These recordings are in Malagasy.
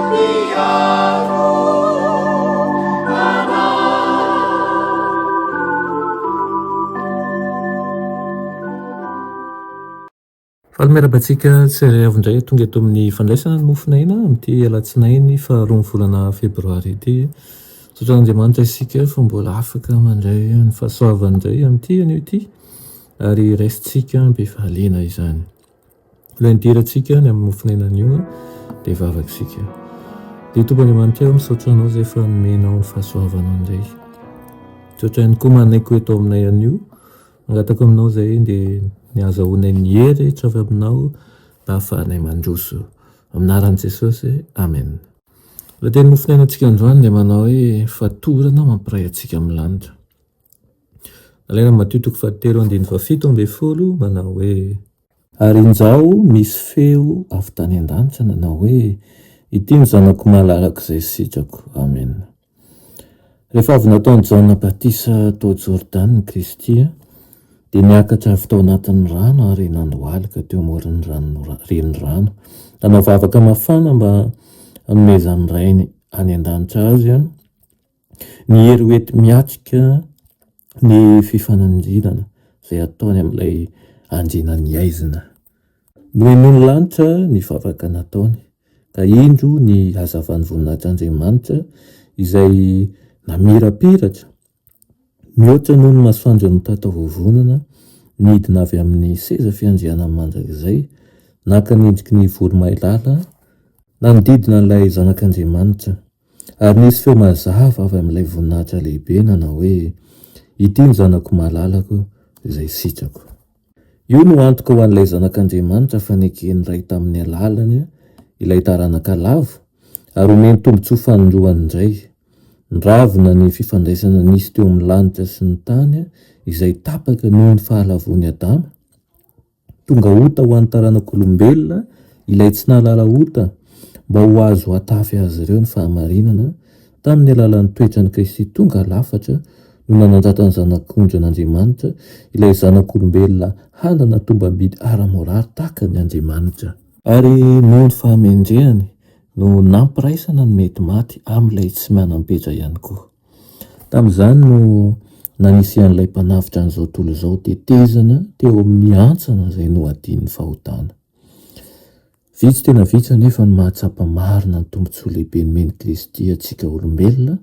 Mpiaro anay. Faly miarahaba antsika tsirairay avy indray tonga eto amin'ny fandraisana ny mofon'aina amin'ity alatsinainy faharoan'ny volana febroary ity. Misaotra an'Andriamanitra isika fa mbola afaka mandray ny fahasoavany indray amin'ity anio ity ary raisintsika am-pifaliana izany. Ilay nidirantsika ny amin'ny mofon'aina anio dia vavaka isika. Dia Tompo Andriamanitra aho misaotra anao izay efa nomenao ny fahasoavanao indray. Misaotra ihany koa manaiky ho eto aminay anio. Mangataka aminao izay dia ny hahazahoanay ny hery rehetra avy aminao mba hahafahanay mandroso. Amin'ny anaran'i Jesosy, Amen. Ilay teny mofon'ainantsika androany dia manao hoe fatorana mampiray antsika amin'ny lanitra. Alaina Matio toko fahatelo andininy fahafito ambin'ny folo manao hoe. Ary injao misy feo avy tany an-danitra nanao hoe, Ity ny Zanako malalako izay sitrako. Amena. Rehefa avy nataon'i Jaona batisa tao Jordana i Kristy, dia niakatra avy tao anatin'ny rano ary nandohalika teo amoron'ny rano renirano. Nanao vavaka mafana mba hanomezan'ny Rainy any an-danitra azy ny hery hoenti-miatrika ny fifanandrinana izay ataony amin'ilay andrianan'ny haizina. Nohenoin'ny lanitra ny vavaka nataony, ka indro ny hazavan'ny voninahitr'Andriamanitra izay namirapiratra mihoatra noho ny masoandro mitataovovonana nidina avy amin'ny seza fiandrianany mandrakizay, naka ny endriky ny voromailala nanodidina an'ilay Zanak'Andriamanitra. Ary nisy feo mazava avy amin'ilay voninahitra lehibe nanao hoe, Ity ny Zanako malalako, izay sitrako. Io no antoka ho an'ilay Zanak'Andriamanitra fa neken'ny Ray tamin'ny alalany ilay taranaka lavo, ary omeny tombontsoa fanindroany indray. Niravona ny fifandraisana nisy teo amin'ny lanitra sy ny tany izay tapaka noho ny fahalavoan'i Adama. Tonga ota ho an'ny taranak'olombelona ilay tsy nahalala ota mba ho azo hatafy azy ireo ny fahamarinana, tamin'ny alalan'ny toetran'i Kristy tonga lafatra no nanandratan'ny Zanak'ondrin'Andriamanitra ilay zanak'olombelona hanana tombam-bidy ara-moraly tahaka ny Andriamanitra. Ary noho ny fahamendrehany no nampiraisana ny mety maty amin'ilay tsy manam-petra ihany koa. Tamin'izany no nanisian'ilay Mpanavotra an'izao tontolo izao tetezana teo amin'ny hantsana izay nohadian'ny fahotana. Vitsy tena vitsy anefa no mahatsapa marina ny tombontsoa lehibe nomen'i Kristy antsika olombelona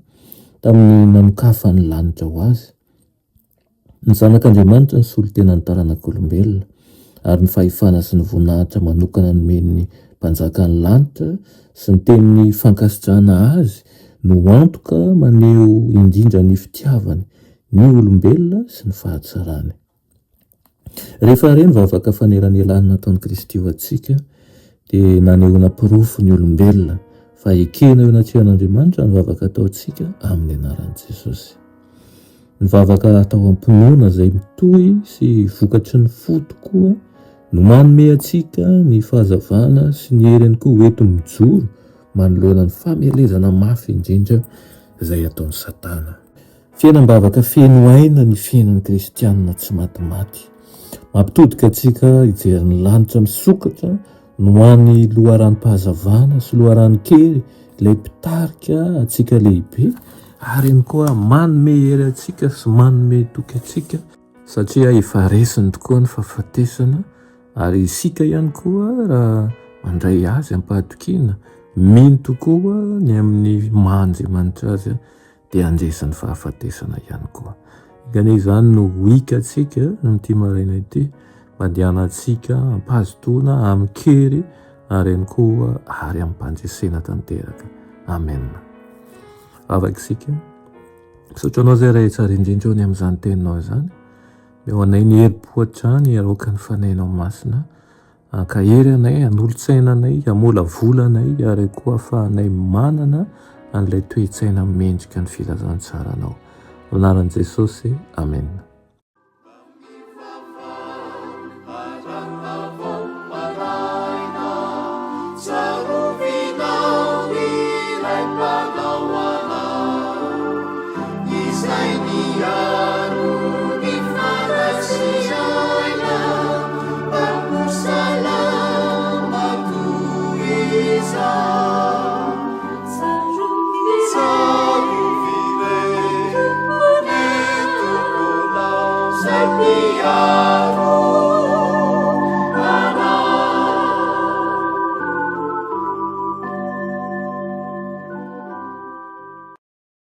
tamin'ny nanokafany ny lanitra ho azy. Ny Zanak'Andriamanitra no solontenan'ny taranak'olombelona, ary ny fahefana sy ny voninahitra manokana nomen'ny Mpanjakan'ny lanitra sy ny tenin'ny fankasitrahana Azy no antoka maneho indrindra ny fitiavany ny olombelona sy ny fahatsarany. Rehefa re ny vavaka fanelanelanana nataon'i Kristy ho antsika, dia nanehoana porofo ny olombelona fa ekena eo anatrehan'Andriamanitra ny vavaka ataontsika amin'ny anaran'i Jesosy. Ny vavaka atao am-pinoana izay mitohy sy vokatry ny fo tokoa no manome antsika ny fahazavana sy ny hery ihany koa ho enti-mijoro manoloana ny famelezana mafy indrindra izay ataon'i Satana. Fiainam-bavaka feno aina ny fiainan'ny kristianina tsy matimaty. Mampitodika antsika hijery ny lanitra misokatra no hany loharanom-pahazavana sy loharanon-kery ilay mpitarika antsika lehibe ary ihany koa manome hery antsika sy manome toky antsika satria efa resiny tokoa ny fahafatesana ary isika ihany koa raha mandray azy am-pahatokiana mino tokoa ny amin'ny maha Andriamanitra azy dia handresy ny fahafatesana ihany koa. Enganie izany no ho hikantsika amin'ity maraina ity, mba handehanantsika am-pahazotoana, amin-kery ary ihany koa ary amim-pandresena tanteraka. Amen. Vavaka isika. Misaotra anao izay Ray tsara indrindra eo ny amin'izany teninao izany. Omeo anay ny herim-po hatrany hiaroaka ny fanahinao masina. Hankahery anay, hanolo-tsaina anay, hamolavola anay ary koa hahafahanay manana an'ilay toe-tsaina mendrika ny filazantsaranao. Amin'ny anaran'i Jesosy, amena. mpiaro.